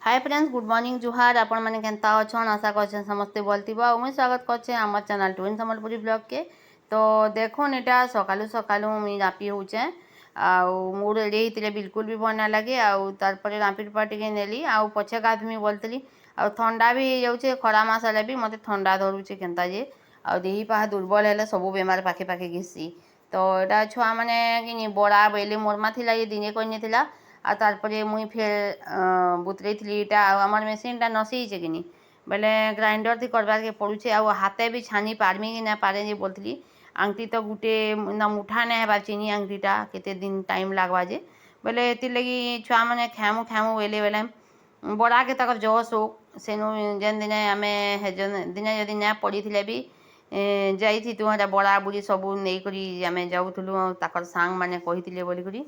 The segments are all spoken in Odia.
ହାଏ ଫ୍ରେଣ୍ଡସ୍, ଗୁଡ୍ ମର୍ଣ୍ଣିଂ, ଜୁହାର। ଆପଣମାନେ କେନ୍ତା ଅଛନ୍? ଆଶା କରୁଛେଁ ସମସ୍ତେ ଭଲ୍ ଥିବ। ଆଉ ମୁଇଁ ସ୍ୱାଗତ କରୁଛେଁ ଆମର ଚ୍ୟାନେଲ୍ ଟୁଇନ୍ ସମ୍ବଲପୁରୀ ବ୍ଲଗ୍କେ। ତ ଦେଖୁନ୍, ଏଇଟା ସକାଳୁ ସକାଳୁ ମୁଇଁ ରାପି ହଉଛେଁ ଆଉ ମୁଡ୍ ରେଡ଼ି ହେଇଥିଲେ ବିଲକୁଲ ବି ଭଲ୍ ନାଇଁ ଲାଗେ। ଆଉ ତାରପରେ ରାମ୍ପି ରୁପା ଟିକେ ନେଲି ଆଉ ପଛେ ଗାଧମି ବୋଲିଥିଲି। ଆଉ ଥଣ୍ଡା ବି ହେଇଯାଉଛେ। ଖରା ମାସ ହେଲେ ବି ମତେ ଥଣ୍ଡା ଧରୁଛେ କେନ୍ତା ଯେ। ଆଉ ଦେହି ପାହା ଦୁର୍ବଳ ହେଲେ ସବୁ ବେମାର ପାଖେ ପାଖେ ଘିସି। ତ ଏଇଟା ଛୁଆମାନେ କିନି ବରା ବୋଇଲେ ମୋର୍ ମା ଥିଲା ଯେ ଦିନେ କରିନେଇଥିଲା। ଆଉ ତାରପରେ ମୁଇଁ ଫେର୍ ବୁତରେଇଥିଲି ଏଇଟା। ଆଉ ଆମର ମେସିନ୍ଟା ନସି ହେଇଛେ କିନି ବେଲେ ଗ୍ରାଇଣ୍ଡର ଥି କରବାକେ ପଡୁଛେ। ଆଉ ହାତେ ବି ଛାନି ପାରମି କି ନା ପାରେ ଯେ ବୋଲୁଥିଲି। ଆଙ୍ଗ୍ଟି ତ ଗୁଟେ ନା ମୁଠା ନାଇଁ ହେବାର୍ ଚିନି ଆଙ୍ଗ୍ଟିଟା, କେତେ ଦିନ ଟାଇମ୍ ଲାଗ୍ବା ଯେ ବେଲେ। ଏଥିର୍ଲାଗି ଛୁଆମାନେ ଖାଏମୁ ଖାଏମୁ ବୋଇଲେ ବେଲେ ବରାକେ ତାକର୍ ଜହ ସଉକ୍। ସେନୁ ଯେନ୍ ଦିନେ ଆମେ ଦିନେ ଯଦି ନାଇଁ ପଡ଼ିଥିଲେ ବି ଯାଇଥିତୁ, ହେଟା ବରା ବୁରି ସବୁ ନେଇକରି ଆମେ ଯାଉଥିଲୁ, ତାକର୍ ସାଙ୍ଗମାନେ କହିଥିଲେ ବୋଲିକରି।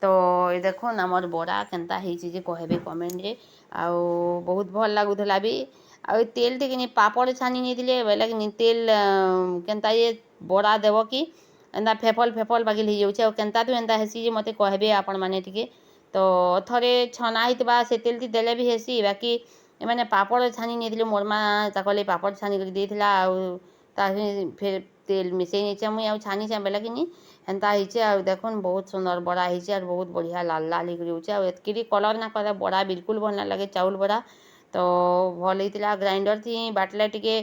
ତ ଏ ଦେଖୁନ୍, ଆମର୍ ବରା କେନ୍ତା ହେଇଛି ଯେ କହିବେ କମେଣ୍ଟରେ। ଆଉ ବହୁତ ଭଲ୍ ଲାଗୁଥିଲା ବି। ଆଉ ଏ ତେଲ୍ ଟିକେ ପାପଡ଼ ଛାନି ନେଇଥିଲେ ବେଲେ କିନି ତେଲ୍ କେନ୍ତା ଯେ ବରା ଦେବ କି ଏନ୍ତା ଫେଫଲ୍ ଫେଫଲ୍ ବାଗିର୍ ହେଇଯାଉଛେ। ଆଉ କେନ୍ତା ତୁ ଏନ୍ତା ହେସି ଯେ ମତେ କହିବେ ଆପଣମାନେ ଟିକେ। ତ ଥରେ ଛନା ହେଇଥିବା ସେ ତେଲ୍ଟି ଦେଲେ ବି ହେସି। ବାକି ଏମାନେ ପାପଡ଼ ଛାନି ନେଇଥିଲେ, ମୋର୍ ମା ତାକର୍ ଲାଗି ପାପଡ଼ ଛାନି କରି ଦେଇଥିଲା। ଆଉ ତା ଫେର୍ ତେଲ୍ ମିଶେଇ ନେଇଛେଁ ମୁଇଁ ଆଉ ଛାନିଛେଁ ବେଲେ କିନି ହେନ୍ତା ହେଇଛେ। ଆଉ ଦେଖୁନ୍, ବହୁତ ସୁନ୍ଦର ବରା ହେଇଛେ ଆର୍ ବହୁତ ବଢ଼ିଆ ଲାଲ୍ ଲାଲ୍ ହେଇକରି ହଉଛେ। ଆଉ ଏତ୍କିରି କଲର୍ ନା କଲେ ବରା ବିଲକୁଲ ଭଲ୍ ନାଇଁ ଲାଗେ ଚାଉଲ୍ ବରା। ତ ଭଲ୍ ହେଇଥିଲା। ଗ୍ରାଇଣ୍ଡର୍ ଥି ବାଟ୍ଲେ ଟିକେ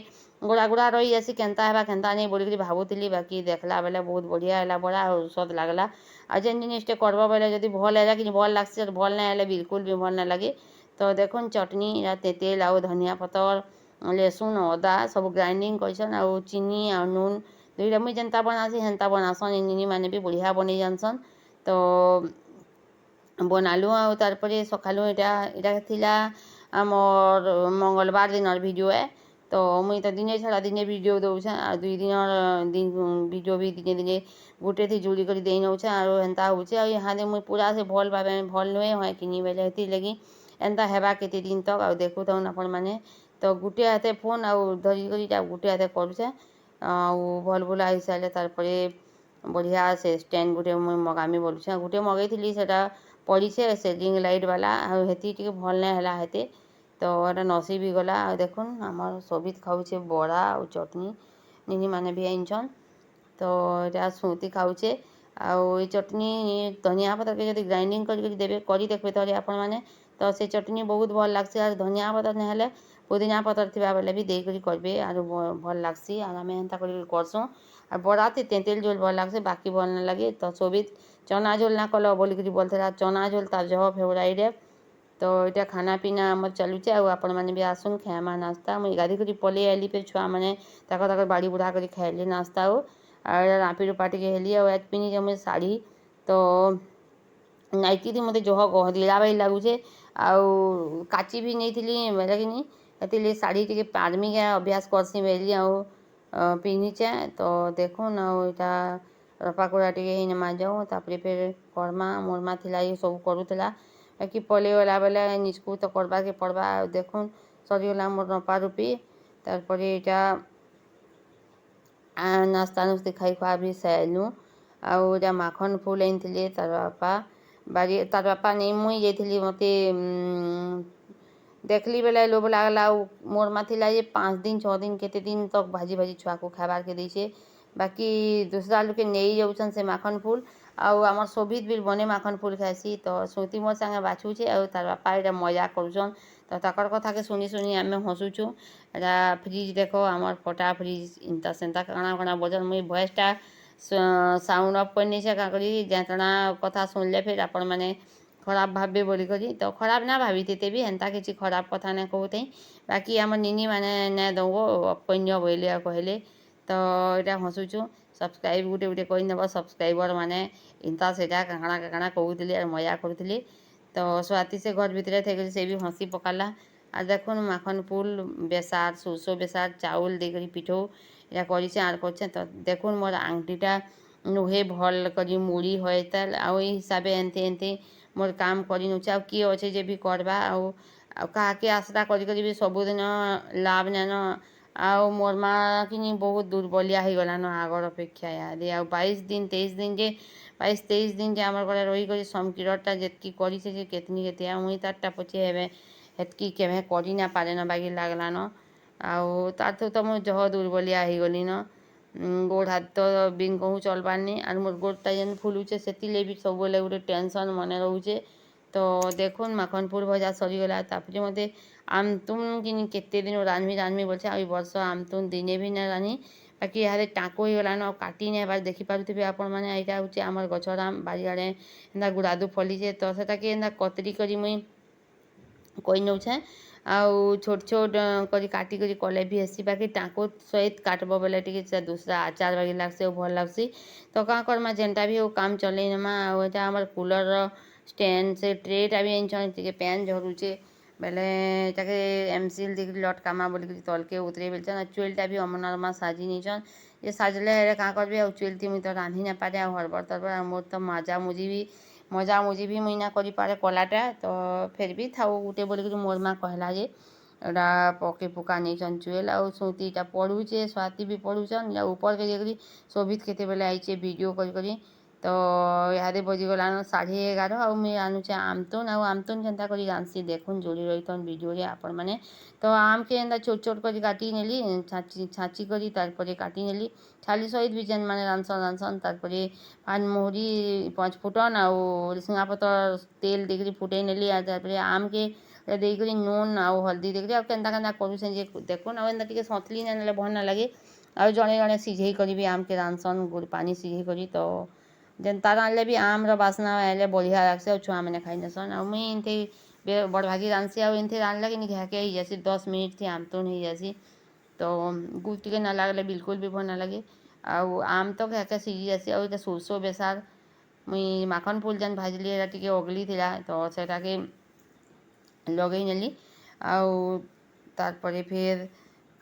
ଗୁଡ଼ା ଗୁଡ଼ା ରହିଯାଏସି, କେନ୍ତା ହେବା କେନ୍ତା ନାଇଁ ବୋଲିକରି ଭାବୁଥିଲି। ବାକି ଦେଖ୍ଲା ବେଲେ ବହୁତ ବଢ଼ିଆ ହେଲା ବରା ଆଉ ସ୍ୱାଦ୍ ଲାଗ୍ଲା। ଆଉ ଯେନ୍ ଜିନିଷ୍ଟେ କର୍ବ ବେଲେ ଯଦି ଭଲ୍ ହେଲା କି ଭଲ୍ ଲାଗ୍ସି, ଭଲ୍ ନାଇଁ ହେଲେ ବିଲକୁଲ ବି ଭଲ୍ ନାଇଁ ଲାଗେ। ତ ଦେଖୁନ୍, ଚଟନି ତେଲ୍ ଆଉ ଧନିଆ ପତର୍, ଲେସୁନ୍, ଅଦା ସବୁ ଗ୍ରାଇଣ୍ଡିଙ୍ଗ କରିଛନ୍। ଆଉ ଚିନି ଆଉ ନୁନ୍ ଦୁଇଟା ମୁଇଁ ଯେନ୍ତା ବନାସି ହେନ୍ତା ବନାସନ୍। ନିନି ମାନେ ବି ବଢ଼ିଆ ବନେଇ ଜାନ୍ସନ୍। ତ ବନାଲୁ। ଆଉ ତାରପରେ ସକାଳୁ ଏଇଟା ଥିଲା ଆମର୍ ମଙ୍ଗଳବାର ଦିନର ଭିଡ଼ିଓ ଏ। ତ ମୁଇଁ ତ ଦିନେ ଛଡ଼ା ଦିନେ ଭିଡ଼ିଓ ଦଉଛେଁ ଆଉ 2 ଦିନର ଭିଡ଼ିଓ ବି ଦିନେ ଦିନେ ଗୁଟେ ଥି ଯୋଡ଼ି କରି ଦେଇ ନଉଛେଁ। ଆଉ ହେନ୍ତା ହଉଛେ। ଆଉ ଇହାଦେ ମୁଇଁ ପୁରା ସେ ଭଲ୍ ଭାବେ ଭଲ୍ ନୁହେଁ ହୁଏ କିନି ବେଲେ ହେଥିର୍ଲାଗି ଏନ୍ତା ହେବା କେତେ ଦିନ ତକ୍। ଆଉ ଦେଖୁଥାଉନ୍ ଆପଣମାନେ। ତ ଗୁଟେ ହାତେ ଫୋନ୍ ଆଉ ଧରିକରି ଏଇଟା ଗୁଟେ ହାତେ କରୁଛେଁ। ଆଉ ଭଲ୍ ଭୁଲା ହେଇସାରିଲେ ତାରପରେ ବଢ଼ିଆ ସେ ଷ୍ଟାଣ୍ଡ ଗୁଟେ ମୁଇଁ ମଗାମି ବୋଲୁଛେଁ। ଗୁଟେ ମଗେଇଥିଲି, ସେଟା ପଡ଼ିଛେ ସେ ରିଙ୍ଗ ଲାଇଟ୍ ବାଲା। ଆଉ ହେତି ଟିକେ ଭଲ୍ ନାଇଁ ହେଲା ହେତେ, ତ ଏଟା ନସି ବି ଗଲା। ଆଉ ଦେଖୁନ୍, ଆମର୍ ସୋବିତ୍ ଖାଉଛେ ବରା ଆଉ ଚଟନି। ନିନି ମାନେ ବି ଆନିଛନ୍। ତ ଏଇଟା ସ୍ମୃତି ଖାଉଛେ। ଆଉ ଏଇ ଚଟନି ଧନିଆ ପତ୍ରକେ ଯଦି ଗ୍ରାଇଣ୍ଡିଙ୍ଗ କରିକି ଦେବେ, କରି ଦେଖ୍ବେ ଥରେ ଆପଣମାନେ, ତ ସେ ଚଟନି ବହୁତ ଭଲ୍ ଲାଗ୍ସି। ଆଉ ଧନିଆ ପତ୍ର ନାଇଁ ହେଲେ ପୁଦିନା ପତର ଥିବା ବେଲେ ବି ଦେଇକରି କରିବେ, ଆରୁ ଭଲ୍ ଲାଗ୍ସି। ଆଉ ଆମେ ହେନ୍ତା କରିକି କର୍ସୁଁ। ଆଉ ବରାଥି ତେନ୍ତୁଲ୍ ଝୋଲ୍ ଭଲ୍ ଲାଗ୍ସି, ବାକି ଭଲ୍ ନାଇଁ ଲାଗେ। ତ ସୋବିତ୍ ଚନା ଝୋଲ୍ ନା କଲ ବୋଲିକରି ବୋଲୁଥିଲା। ଚନା ଝୋଲ୍ ତାର୍ ଜହ ଫେଭରାଇଟ୍। ତ ଏଇଟା ଖାନା ପିନା ଆମର୍ ଚାଲୁଛେ। ଆଉ ଆପଣମାନେ ବି ଆସୁନ୍, ଖାଏମା ନାସ୍ତା। ମୁଇଁ ଗାଧେଇ କରି ପଲେଇ ଆଇଲି। ଫେର୍ ଛୁଆମାନେ ତାକର୍ ତାକର୍ ବାଡ଼ି ବୁଢ଼ା କରି ଖାଇଲେ ନାସ୍ତା। ଆଉ ଆଉ ରାମ୍ପି ରୁପା ଟିକେ ହେଲି। ଆଉ ଆଜ୍ ପିନ୍ଧିଛେଁ ମୁଇଁ ଶାଢ଼ୀ, ତ ନାଇଟି ଥି ମୋତେ ଜହ ଗହଦିଲା ବାଗିର୍ ଲାଗୁଛେ। ଆଉ କାଚି ବି ନେଇଥିଲି ବେଲେ କିନି ହେଥିର୍ଲାଗି ଶାଢ଼ୀ ଟିକେ ପାରମି କେଁ ଅଭ୍ୟାସ କର୍ସି ବେଲି ଆଉ ପିନ୍ଧିଛେଁ। ତ ଦେଖୁନ୍, ଆଉ ଏଇଟା ରପା କୁଡ଼ା ଟିକେ ହେଇନେମା ଯାଉଁ, ତାପରେ ଫେର୍ କର୍ମା। ମୋର୍ ମା ଥିଲା ଯେ ସବୁ କରୁଥିଲା। ବାକି ପଲେଇଗଲା ବେଲେ ନିଜକୁ ତ କର୍ବାକେ ପଡ଼୍ବା। ଆଉ ଦେଖୁନ୍, ସରିଗଲା ମୋର୍ ରପା ରୁପି। ତାରପରେ ଏଇଟା ନାସ୍ତା ନୁସ୍ତି ଖାଇ ଖୁଆ ବି ସାଇଲୁ। ଆଉ ଏଇଟା ମାଖନ୍ ଫୁଲ୍ ଆଣିଥିଲେ ତାର୍ ବାପା ବାରି। ତାର୍ ବାପା ନେଇ ମୁଇଁ ଯାଇଥିଲି, ମତେ ଦେଖ୍ଲି ବେଲେ ଲୋଭ୍ ଲାଗ୍ଲା। ଆଉ ମୋର୍ ମା ଥିଲା ଯେ 5 ଦିନ, 6 ଦିନ, କେତେ ଦିନ ତକ୍ ଭାଜି ଭାଜି ଛୁଆକୁ ଖାଇବାର୍କେ ଦେଇଛେ। ବାକି ଦୁସ୍ରା ଲୁକେ ନେଇ ଯାଉଛନ୍ ସେ ମାଖନ୍ ଫୁଲ୍। ଆଉ ଆମର୍ ଶୋଭିତ୍ ବି ବନେ ମାଖନ୍ ଫୁଲ୍ ଖାଏସି। ତ ସ୍ମୃତି ମୋର୍ ସାଙ୍ଗେ ବାଛୁଛେ ଆଉ ତାର୍ ବାପା ଏଇଟା ମଜା କରୁଛନ୍। ତ ତାକର୍ କଥାକେ ଶୁନି ଶୁନି ଆମେ ହସୁଛୁଁ। ଏଟା ଫ୍ରିଜ୍ ଦେଖ, ଆମର୍ ଫଟା ଫ୍ରିଜ୍, ଏନ୍ତା ସେନ୍ତା କାଣା କାଣା ବୋଲୁଛନ୍। ମୁଇଁ ଭଏସ୍ଟା ସାଉଣ୍ଡ ଅଫ୍ କରିନେଇଛେ, କାଁ କରି ଯେତେଣା କଥା ଶୁଣିଲେ ଫେର୍ ଆପଣମାନେ ଖରାପ ଭାବବେ ବୋଲିକରି। ତ ଖରାପ ନା ଭାବିଥିତେ ବି, ହେନ୍ତା କିଛି ଖରାପ କଥା ନାଇଁ କହୁଥାଇ। ବାକି ଆମର୍ ନିନି ମାନେ ନାଇଁ ଦବ, ଅଫ୍ କରିନିଅ ବୋଇଲେ ଆଉ କହିଲେ। ତ ଏଇଟା ହସୁଛୁଁ। ସବସ୍କ୍ରାଇବ୍ ଗୁଟେ ଗୁଟେ କରିନେବ ସବସ୍କ୍ରାଇବର୍ ମାନେ, ଏନ୍ତା ସେଟା କାଣା କାଣା କହୁଥିଲେ ଆଉ ମଜା କରୁଥିଲେ। ତ ସ୍ୱାତି ସେ ଘର ଭିତରେ ଥାଇକରି ସେ ବି ହସି ପକାଲା। ଆଉ ଦେଖୁନ୍, ମାଖନ୍ ଫୁଲ୍, ବେସାର, ସୋରିଷ ବେସାର, ଚାଉଲ୍ ଦେଇକରି ପିଠଉ ଏଇଟା କରିଛେଁ ଆର୍ କରିଛେଁ। ତ ଦେଖୁନ୍, ମୋର୍ ଆଙ୍ଗ୍ଟିଟା ନୁହେଁ ଭଲ୍ କରି ମୁଡ଼ି ହଏତାଲ୍। ଆଉ ଏଇ ହିସାବେ ଏନ୍ତି ଏନ୍ତି ମୋର୍ କାମ୍ କରିନଉଛେ। ଆଉ କିଏ ଅଛେ ଯେ ବି କର୍ବା? ଆଉ ଆଉ କାହାକେ ଆଶ୍ରା କରି କରି ବି ସବୁଦିନ ଲାଭ୍ ନାଇଁନ। ଆଉ ମୋର୍ ମା କିନି ବହୁତ ଦୁର୍ବଳିଆ ହେଇଗଲାନ ଆଗର୍ ଅପେକ୍ଷା ଇହାଦେ। ଆଉ 22 ଦିନ, 23 ଦିନ ଯେ, 22-23 ଦିନ ଯେ ଆମର୍ ଘରେ ରହିକରି ସମକିରଟା ଯେତ୍କି କରିଛେ ଯେ କେତ୍ନି କେତେ। ଆଉ ମୁଇଁ ତାର୍ଟା ପଛେ ଏବେ ହେତ୍କି କେଭେ କରି ନା ପାରେନ ବାଗି ଲାଗଲାନ। ଆଉ ତାଠୁ ତ ମୁଇଁ ଜହ ଦୁର୍ବଳିଆ ହେଇଗଲିନ। ଗୋଡ଼ ହାତ ତ ବିନ୍ କହୁଁ ଚଲବାର୍ନି, ଆର୍ ମୋର୍ ଗୋଡ଼ଟା ଯେନ୍ ଫୁଲୁଛେ, ସେଥିର୍ଲାଗି ବି ସବୁବେଲେ ଗୋଟେ ଟେନସନ୍ ମନେ ରହୁଛେ। ତ ଦେଖୁନ୍, ମାଖନଫୁଲ ଭଜା ସରିଗଲା। ତାପରେ ମୋତେ ଆମତୁନ୍ କିନି କେତେ ଦିନ ରାନ୍ଧମି ରାନ୍ଧମି ବୋଲଛେ, ଆଉ ଇ ବର୍ଷ ଆମତୁନ୍ ଦିନେ ବି ନାଇଁ ରାନ୍ଧି। ବାକି ଇହାଦେ ଟାଁକୋ ହେଇଗଲାନ, ଆଉ କାଟି ନାଇଁ ହେବାର୍। ଦେଖିପାରୁଥିବେ ଆପଣମାନେ, ଏଇଟା ହଉଛେ ଆମର୍ ଗଛର ଆମ୍। ବାରିଆଡ଼େ ଏନ୍ତା ଗୁଡ଼ାଦୁ ଫଲିଛେ, ତ ସେଟାକେ ଏନ୍ତା କତରି କରି ମୁଇଁ କରି ନଉଛେଁ। ଆଉ ଛୋଟ ଛୋଟ କରି କାଟି କରି କଲେ ବି ହେସି, ବାକି ଟାଁକୋ ସହିତ କାଟବ ବେଲେ ଟିକେ ସେ ଦୁସରା ଆଚାର ବାଗି ଲାଗ୍ସି ଆଉ ଭଲ୍ ଲାଗ୍ସି। ତ କାଁ କର୍ମା, ଯେନ୍ଟା ବି ହଉ କାମ୍ ଚଲେଇ ନେମା। ଆଉ ଏଇଟା ଆମର୍ କୁଲର୍ର ଷ୍ଟାଣ୍ଡ, ସେ ଟ୍ରେଟା ବି ଆନିଛନ୍। ଟିକେ ପାଏନ୍ ଝରୁଛେ ବେଲେ ଏଟାକେ ଏମ୍ସିଲ୍ ଦେଇକରି ଲଟକାମା ବୋଲିକରି ତଲ୍କେ ଉତରେଇ ବେଲଛନ୍। ଆଉ ଚୁଇଲ୍ଟା ବି ଅମନାର ମା ସାଜି ନେଇଛନ୍ ଯେ ସାଜିଲେ ହେଲେ କାଁ କରିବି, ଆଉ ଚୁଇଲ୍ଥି ମୁଇଁ ତ ରାନ୍ଧି ନାଇଁ ପାରେ। ଆଉ ହର୍ବର ତର୍ବର, ଆଉ ମୋର୍ ତ ମଜା ମୁଜି ବି ମୁଇଁ ନା କରିପାରେ କଲାଟା। ତ ଫେର୍ ବି ଥାଉ ଗୁଟେ ବୋଲିକରି ମୋର୍ ମା କହେଲା ଯେ ଏଟା ପକେଇ ପୁକା ନେଇଛନ୍ ଚୁଏଲ୍। ଆଉ ଶ୍ରୁତି ଇଟା ପଢ଼ୁଛେ, ସ୍ୱାତି ବି ପଢ଼ୁଛନ୍। ଆଉ ଉପର୍କେ ଯାଇକରି ଶୋଭିତ୍ କେତେବେଲେ ଆଇଛେ ଭିଡ଼ିଓ କରି କରି। ତ ଇହାଦେ ବଜିଗଲାନ 11:30, ଆଉ ମୁଇଁ ରାନ୍ଧୁଛେ ଆମତୁନ୍। ଆଉ ଆମତୁନ୍ କେନ୍ତା କରି ରାନ୍ଧସି, ଦେଖୁନ୍, ଯୋଡ଼ି ରହିଥନ୍ ଭିଡ଼ିଓରେ ଆପଣମାନେ। ତ ଆମ୍କେ ଏନ୍ତା ଛୋଟ ଛୋଟ କରି କାଟି ନେଲି, ଛାଞ୍ଚି ଛାଞ୍ଚି କରି ତାର୍ପରେ କାଟି ନେଲି। ଛାଲି ସହିତ ବି ଯେନ୍ମାନେ ରାନ୍ଧସନ୍ ରାନ୍ଧସନ୍। ତାର୍ପରେ ପାଞ୍ଚ ମହୁରି, ପାଞ୍ଚ ଫୁଟନ୍ ଆଉ ଭୃଷୁଙ୍ଗା ପତର୍ ତେଲ୍ ଦେଇକରି ଫୁଟେଇ ନେଲି। ଆଉ ତାର୍ପରେ ଆମ୍କେ ଦେଇକରି ନୁନ୍ ଆଉ ହଲ୍ଦୀ ଦେଇକରି, ଆଉ କେନ୍ତା କେନ୍ତା କରୁଛେଁ ଯେ ଦେଖୁନ୍। ଆଉ ଏନ୍ତା ଟିକେ ସନ୍ତଲି ନାଇଁ ନେଲେ ଭଲ୍ ନାଇଁ ଲାଗେ। ଆଉ ଜଣେ ଜଣେ ସିଝେଇ କରି ବି ଆମ୍କେ ରାନ୍ଧସନ୍, ଗୁଡ଼୍ ପାନି ସିଝେଇ କରି। ତ ଯେନ୍ତା ରାନ୍ଧଲେ ବି ଆମ୍ର ବାସ୍ନା ଆଏଲେ ବଢ଼ିଆ ଲାଗ୍ସି ଆଉ ଛୁଆମାନେ ଖାଇନେସନ୍। ଆଉ ମୁଇଁ ଏନ୍ତି ବଡ଼ ଭାଗି ରାନ୍ଧ୍ସି। ଆଉ ଏନ୍ତି ରାନ୍ଧ୍ଲେ କିନି ଘାଏକେ ହେଇଯାଏସି, 10 ମିନିଟ୍ ଥି ଆମତୁନ୍ ହେଇଯାଏସି। ତ ଗୁଡ଼ ଟିକେ ନା ଲାଗଲେ ବିଲକୁଲ୍ ବି ଭଲ୍ ନାଇଁ ଲାଗେ। ଆଉ ଆମ୍ ତ ଘାଏକେ ସିଝି ଯାଏସି। ଆଉ ଏଇଟା ସୋରିଷ ବେସାର, ମୁଇଁ ମାଖନ ଫୁଲ୍ ଯେନ୍ ଭାଜିଲି, ଏଇଟା ଟିକେ ଅଗଲି ଥିଲା, ତ ସେଟାକେ ଲଗେଇ ନେଲି। ଆଉ ତାର୍ପରେ ଫେର୍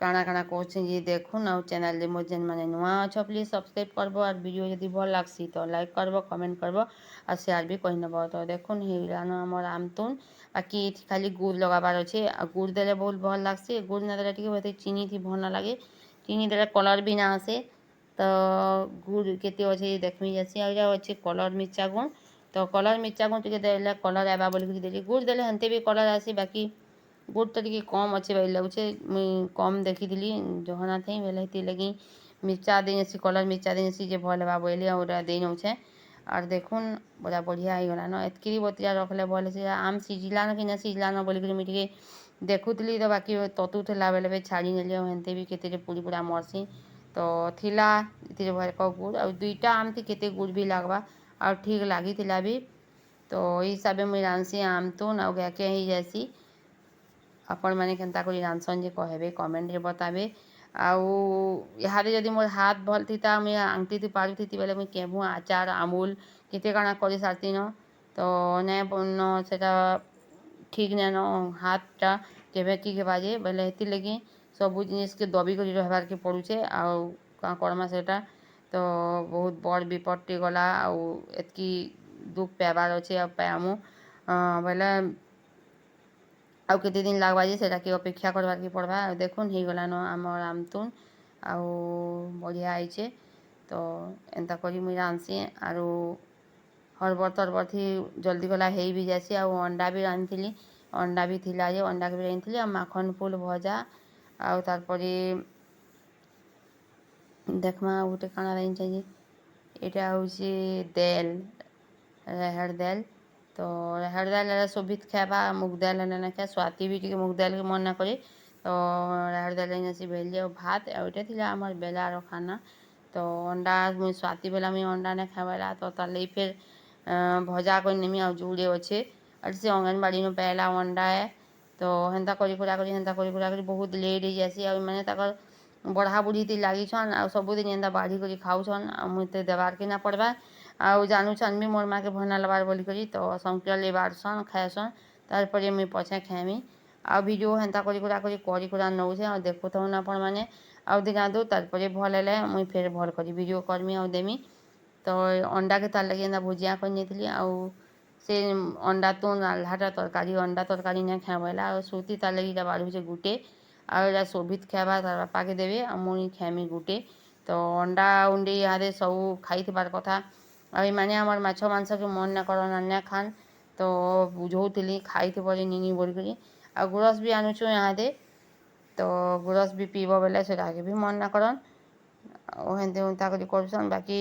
କାଣା କାଣା କରୁଛେଁ ଯେ ଦେଖୁନ୍। ଆଉ ଚ୍ୟାନେଲ୍ରେ ମୋର୍ ଯେନ୍ମାନେ ନୂଆ ଅଛ, ପ୍ଲିଜ୍ ସବସ୍କ୍ରାଇବ୍ କରବ। ଆର୍ ଭିଡ଼ିଓ ଯଦି ଭଲ୍ ଲାଗ୍ସି ତ ଲାଇକ୍ କରବ, କମେଣ୍ଟ କରବ ଆଉ ସେୟାର ବି କରିନେବ। ତ ଦେଖୁନ୍, ହେଇଗଲାନ ଆମର୍ ଆମତୁନ୍। ବାକି ଏଥି ଖାଲି ଗୁଡ଼୍ ଲଗାବାର୍ ଅଛେ। ଆଉ ଗୁଡ଼୍ ଦେଲେ ବହୁତ ଭଲ୍ ଲାଗ୍ସି, ଗୁଡ଼୍ ନାଇଁ ଦେଲେ ଟିକେ ବୋଧେ ଚିନି ଥି ଭଲ୍ ନାଇଁ ଲାଗେ। ଚିନି ଦେଲେ କଲର୍ ବି ନା ଆସେ। ତ ଗୁଡ଼୍ କେତେ ଅଛେ ଦେଖ୍ମି ଯାଏସି। ଆଉ ଏଇଟା ଅଛେ କଲର୍ ମିର୍ଚା ଗୁଣ୍ଡ। ତ କଲର୍ ମିର୍ଚା ଗୁଣ୍ଡ ଟିକେ ଦେଲେ କଲର୍ ଆଇବା ବୋଲିକରି ଦେଲି। ଗୁଡ଼୍ ଦେଲେ ହେନ୍ତେ ବି କଲର୍ ଆଏସି, ବାକି ଗୁଡ଼୍ଟା ଟିକେ କମ୍ ଅଛେ ବାଗି ଲାଗୁଛେ। ମୁଇଁ କମ୍ ଦେଖିଥିଲି ଜହନା ଥାଇ ବେଲେ, ହେଥିର୍ଲାଗି ମିର୍ଚା ଦେଇନେସି, କଲର୍ ମିର୍ଚା ଦେଇନେସି ଯେ ଭଲ୍ ହେବା ବୋଇଲି। ଆଉ ଏଟା ଦେଇ ନଉଛେଁ। ଆର୍ ଦେଖୁନ୍, ପୁରା ବଢ଼ିଆ ହେଇଗଲାନ। ଏତ୍କି ବତିଆ ରଖ୍ଲେ ଭଲ୍ ହେସି। ଆମ୍ ସିଝିଲାନ କି ନାଇଁ ସିଝିଲାନ ବୋଲିକରି ମୁଇଁ ଟିକେ ଦେଖୁଥିଲି, ତ ବାକି ତତୁଥିଲା ବେଲେ ବି ଛାଡ଼ି ନେଲି। ଆଉ ହେନ୍ତେ ବି କେତେ ପୁଡ଼ି ପୁଡ଼ା ମର୍ସି। ତ ଥିଲା ଏଥିରେ ଭଲକ ଗୁଡ଼୍, ଆଉ ଦୁଇଟା ଆମ୍ଥି କେତେ ଗୁଡ଼୍ ବି ଲାଗ୍ବା, ଆଉ ଠିକ୍ ଲାଗିଥିଲା ବି। ତ ଏଇ ହିସାବେ ମୁଇଁ ରାନ୍ଧ୍ସି ଆମତୁନ୍, ଆଉ ଘାଏକେ ହେଇଯାଏସି। ଆପଣମାନେ କେନ୍ତା କରି ରାନ୍ଧସନ୍ ଯେ କହେବେ, କମେଣ୍ଟରେ ବତାବେ। ଆଉ ଇହାଦେ ଯଦି ମୋର୍ ହାତ ଭଲ୍ ଥିତା, ମୁଇଁ ଆଙ୍ଗ୍ଟି ପାରୁଥିତି ବେଲେ ମୁଇଁ କେଭୁଁ ଆଚାର, ଆମ୍ବୁଲ୍ କେତେ କାଣା କରି ସାରିତିନ। ତ ନାଇଁ ନ, ସେଟା ଠିକ୍ ନାଇଁନ। ହାତଟା କେବେ ଠିକ୍ ହେବା ଯେ ବେଲେ, ହେଥିର୍ଲାଗି ସବୁ ଜିନିଷ୍କେ ଦବି କରି ରହେବାର୍କେ ପଡ଼ୁଛେ। ଆଉ କାଁ କର୍ମା, ସେଟା ତ ବହୁତ ବଡ଼୍ ବିପଦଟେ ଗଲା, ଆଉ ଏତ୍କି ଦୁଃଖ୍ ପାଇବାର୍ ଅଛେ ଆଉ ପାଏମୁ ବେଲେ ଆଉ କେତେ ଦିନ ଲାଗ୍ବା ଯେ ସେଟାକେ ଅପେକ୍ଷା କର୍ବାର୍କେ ପଡ଼୍ବା। ଆଉ ଦେଖୁନ୍, ହେଇଗଲାନ ଆମର୍ ଆମତୁନ୍, ଆଉ ବଢ଼ିଆ ହେଇଛେ। ତ ଏନ୍ତା କରି ମୁଇଁ ରାନ୍ଧ୍ସି। ଆରୁ ହର୍ବର ତର୍ବର ଥି ଜଲ୍ଦି ଗଲା ହେଇ ବି ଯାଏସି। ଆଉ ଅଣ୍ଡା ବି ରାନ୍ଧିଥିଲି, ଅଣ୍ଡା ବି ଥିଲା ଯେ ଅଣ୍ଡାକେ ବି ରାନ୍ଧିଥିଲି। ଆଉ ମାଖନ ଫୁଲ୍ ଭଜା, ଆଉ ତାର୍ପରେ ଦେଖ୍ମା ଆଉ ଗୋଟେ କାଣା ରାନ୍ଧିଛେଁ ଯେ, ଏଇଟା ହଉଛି ଦେଲ୍, ରାହାଡ଼ ଦାଏଲ୍। ତ ରାହାଡ଼ ଦାଏଲ୍ ହେଲେ ଶୋଭିତ୍ ଖାଏବା, ମୁଗ୍ ଦାଏଲ୍ ହେଲେ ନାଇଁ ଖାଏ। ସ୍ୱାତି ବି ଟିକେ ମୁଗ୍ ଦାଏଲ୍କେ ମନ୍ ନାଇଁ କରେ। ତ ରାହାଡ଼ ଦାଏଲ୍ ଆନିସି ଭେଲି ଆଉ ଭାତ। ଆଉ ଏଇଟା ଥିଲା ଆମର୍ ବେଲାର ଖାନା। ତ ଅଣ୍ଡା ମୁଇଁ ସ୍ୱାତି ବେଲା ମୁଇଁ ଅଣ୍ଡା ନାଇଁ ଖାଏବାଲା, ତ ତାର୍ ଲାଗି ଫେର୍ ଭଜା କରିନେମି। ଆଉ ଯୁଡ଼େ ଅଛେ, ଆର୍ ସେ ଅଙ୍ଗନବାଡ଼ିନୁ ପାଏଲା ଅଣ୍ଡା ଏ। ତ ହେନ୍ତା କରି କୁରା କରି, ହେନ୍ତା କରି କୁରା କରି ବହୁତ ଲେଟ୍ ହେଇଯାଏସି। ଆଉ ଏମାନେ ତାକର୍ ବଢ଼ା ବୁଢ଼ି ଲାଗିଛନ୍, ଆଉ ସବୁଦିନ ଏନ୍ତା ବାଢ଼ି କରି ଖାଉଛନ୍, ଆଉ ମୁଇଁ ଦେବାର୍କେ ନା ପଡ଼୍ବା। ଆଉ ଜାନୁଛନ୍ ବି ମୋର୍ ମା'କେ ଭଲ୍ ନାଇଁ ଲାଗ୍ବାର୍ ବୋଲିକରି, ତ ସଂକ୍ରାଲି ବାଢ଼ସନ୍, ଖାଏସନ୍, ତାର୍ପରେ ମୁଇଁ ପଛେ ଖାଏମି। ଆଉ ଭିଡ଼ିଓ ହେନ୍ତା କରି କୁରା କରି କରି କୁରା ନଉଛେଁ, ଆଉ ଦେଖୁଥାଉନ୍ ଆପଣମାନେ। ଆଉ ଦିନାଦୁ ତାର୍ପରେ ଭଲ୍ ହେଲେ ମୁଇଁ ଫେର୍ ଭଲ୍ କରି ଭିଡ଼ିଓ କର୍ମି ଆଉ ଦେମି। ତ ଅଣ୍ଡାକେ ତାର୍ ଲାଗି ଏନ୍ତା ଭୁଜିଆ କରିନେଇଥିଲି। ଆଉ ସେ ଅଣ୍ଡା ତୁନ୍ ରାନ୍ଧ୍ଲାଟା ତରକାରୀ, ଅଣ୍ଡା ତରକାରୀ ନାଇଁ ଖାଏ ବୋଇଲା। ଆଉ ଶ୍ରୁତି ତାର୍ ଲାଗି ଇଟା ବାଢ଼ୁଛେ ଗୁଟେ, ଆଉ ଏଇଟା ଶୋଭିତ୍ ଖାଏବା, ତାର୍ ବାପାକେ ଦେବେ, ଆଉ ମୁଇଁ ଖାଏମି ଗୁଟେ। ତ ଅଣ୍ଡା ଉଣ୍ଡି ଇହାଦେ ସବୁ ଖାଇଥିବାର୍ କଥା। ଆଉ ଏମାନେ ଆମର୍ ମାଛ ମାଂସକେ ମନ୍ ନାଇଁ କରନ୍, ନାଇଁ ଖାନ୍। ତ ତ ବୁଝଉଥିଲି ଖାଇଥିବ ଯେ ନିନି ବୋଲିକରି। ଆଉ ଗୁରସ୍ ବି ଆନୁଛୁଁ ଇହାଦେ, ତ ଗୁରସ୍ ବି ପିଇବ ବେଲେ ସେଟାକେ ବି ମନା କରନ୍। ଆଉ ହେନ୍ତି ହୁନ୍ତା କରି କରୁଛନ୍। ବାକି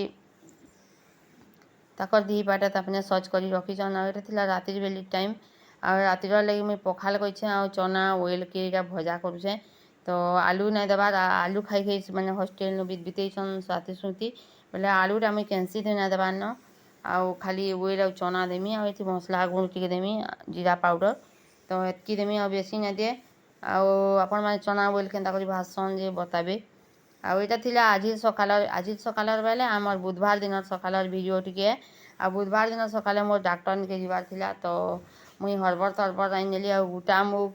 ତାକର୍ ଦିହି ପାଟା ତାମାନେ ସଜ୍ କରି ରଖିଛନ୍। ଆଉ ଏଇଟା ଥିଲା ରାତିର୍ ବେଲି ଟାଇମ୍। ଆଉ ରାତିର ଲାଗି ମୁଇଁ ପଖାଲ୍ କରିଛେଁ ଆଉ ଚନା ଓଏଲ୍କେ ଏଇଟା ଭଜା କରୁଛେଁ। ତ ଆଲୁ ନାଇଁ ଦେବାର୍, ଆଲୁ ଖାଇ ଖାଇ ସେମାନେ ହଷ୍ଟେଲ୍ନୁ ବିତେଇଛନ୍ ସ୍ୱାତି, ଶ୍ରୁତି ବେଲେ ଆଲୁଟା ମୁଇଁ କେନ୍ସି ଥି ନାଇଁ ଦେବାର୍ ନ। ଆଉ ଖାଲି ଓଏଲ୍ ଆଉ ଚନା ଦେମି ଆଉ ଏଥି ମସଲା ଗୁଣ୍ଡ ଟିକେ ଦେମି, ଜିରା ପାଉଡ଼ର୍, ତ ଏତ୍କି ଦେମି ଆଉ ବେଶୀ ନାଇଁ ଦିଏ। ଆଉ ଆପଣମାନେ ଚନା ଓଏଲ୍ କେନ୍ତା କରି ଭାଜସନ୍ ଯେ ବତାବେ। ଆଉ ଏଇଟା ଥିଲା ଆଜି ସକାଳ। ଆଜି ସକାଳର ବେଲେ ଆମର୍ ବୁଧବାର ଦିନ ସକାଳର ଭିଡ଼ିଓ ଟିକେ। ଆଉ ବୁଧବାର ଦିନ ସକାଳେ ମୋର୍ ଡାକ୍ତରନିକେ ଯିବାର୍ ଥିଲା, ତ ମୁଇଁ ହରବର୍ ତରବର୍ ରାନ୍ଧିନେଲି। ଆଉ ଗୁଟା ମୁଗ୍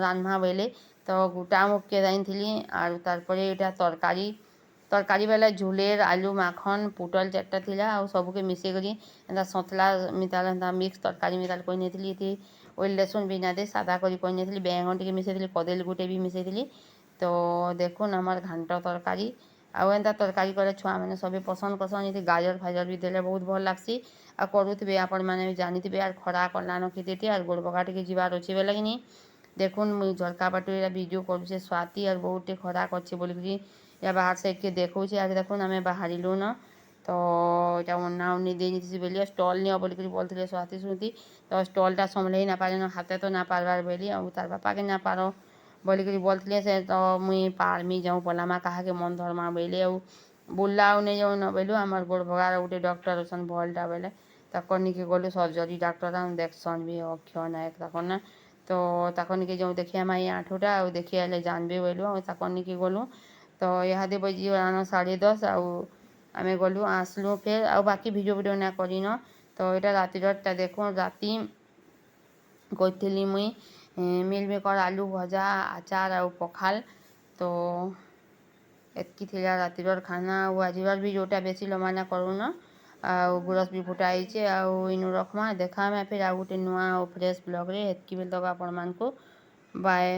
ରାନ୍ଧ୍ମା ବୋଇଲେ ତ ଗୁଟା ମୁଗ୍କେ ରାନ୍ଧିଥିଲି। ଆରୁ ତାର୍ପରେ ଏଇଟା ତରକାରୀ। ତରକାରୀ ବେଲେ ଝୁଲେର୍, ଆଲୁ, ମାଖନ୍, ପୁଟଲ୍ ଚାରିଟା ଥିଲା। ଆଉ ସବୁକେ ମିଶେଇକରି ଏନ୍ତା ସନ୍ତଲା ମିତାଲ୍, ଏନ୍ତା ମିକ୍ସ ତରକାରୀ ମିତାଲ୍ କରିନେଇଥିଲି। ଏଥି ଓଏଲ୍ ରସୁନ୍ ବି ନାଇଁ ଦେଇ ସାଦା କରି କରିନେଇଥିଲି। ବାଇଗଣ ଟିକେ ମିଶେଇଥିଲି, କଦଳୀ ଗୁଟେ ବି ମିଶେଇଥିଲି। ତ ଦେଖୁନ୍ ଆମର୍ ଘାଣ୍ଟ ତରକାରୀ। ଆଉ ଏନ୍ତା ତରକାରୀ କଲେ ଛୁଆମାନେ ସବେ ପସନ୍ଦ କରସନ୍। ଏଥି ଗାଜର୍ ଫାଜର୍ ବି ଦେଲେ ବହୁତ ଭଲ୍ ଲାଗ୍ସି। ଆଉ କରୁଥିବେ, ଆପଣମାନେ ବି ଜାଣିଥିବେ। ଆର୍ ଖରା କଲାନ କେତେ, ଆର୍ ଗୋଡ଼ବଗା ଟିକେ ଯିବାର୍ ଅଛି ବେଲେ କିନି ଦେଖୁନ୍, ମୁଇଁ ଝରକା ବାଟୁ ଏଇଟା ଭିଡ଼ିଓ କରୁଛେ। ସ୍ୱାତି ଆର୍ ବହୁତ ଟିକେ ଖରା କରିছে ବୋଲିକିରି ୟା ବାହାର ସାଇଡ଼୍କେ ଦେଖଉଛେ। ଆର୍ ଦେଖୁନ୍, ଆମେ ବାହାରିଲୁନ। ତ ଏଇଟା ଓନା ଉନି ଦେଇଥିସି ବୋଲି, ଷ୍ଟଲ୍ ନିଅ ବୋଲିକରି ବୋଲୁଥିଲେ ସ୍ୱାତି, ଶ୍ରୁତି। ତ ଷ୍ଟଲ୍ଟା ସମ୍ଭଲେଇ ନା ପାରିନ, ହାତେ ତ ନା ପାରବାର୍ ବୋଲି, ଆଉ ତାର୍ ବାପାକେ ନା ପାର ବୋଲିକରି ବୋଲୁଥିଲେ ସେ। ତ ମୁଇଁ ପାରମି, ଯାଉଁ ପଲାମା, କାହାକେ ମନ୍ ଧର୍ମା ବୋଇଲେ। ଆଉ ବୁର୍ଲା ଆଉ ନେଇ ଯାଉନ ବୋଇଲୁ। ଆମର୍ ଗୋଡ଼ଭଗାର ଗୁଟେ ଡକ୍ଟର ଅଛନ୍ ଭଲ୍ଟା ବେଲେ, ତାକର୍ ନିକେ ଗଲୁ। ସର୍ଜରୀ ଡାକ୍ତର ଆଉ ଦେଖସନ୍ ବି, ଅକ୍ଷୟ ନାୟକ ତାକର୍ ନା। ତ ତାକର୍ ନିକେ ଯାଉଁ ଦେଖିଆମା ଏଇ ଆଣ୍ଠୁଟା, ଆଉ ଦେଖି ଆଇଲେ ଜାନବେ ବୋଇଲୁ। ଆଉ ତାକର୍ ନିକେ ଗଲୁ। ତ ଇହାଦେ ବଜିଗଲାନ 10:30। ଆଉ ଆମେ ଗଲୁ, ଆସିଲୁ ଫେର୍। ଆଉ ବାକି ଭିଡ଼ିଓ ଭିଡ଼ିଓ ନା କରିନ। ତ ଏଇଟା ରାତିରଟା ଦେଖୁନ୍। ରାତି କରିଥିଲି ମୁଇଁ ମିଲ୍ ମେକର୍ ଆଲୁ ଭଜା, ଆଚାର ଆଉ ପଖାଲ। ତ ଏତ୍କି ଥିଲା ରାତିରର ଖାନା। ଆଉ ଆଜିର ଭିଡ଼ିଓଟା ବେଶୀ ଲମ୍ବା ନା କରୁନ। ଆଉ ଗୁରସ୍ ବି ଫୁଟା ହେଇଛେ। ଆଉ ଇନୁ ରଖ୍ମା, ଦେଖାମା ଫେର୍ ଆଉ ଗୋଟେ ନୂଆ ଆଉ ଫ୍ରେଶ୍ ବ୍ଲଗ୍ରେ। ଏତ୍କି ବେଲେ ତକ ଆପଣମାନଙ୍କୁ ବାଏ।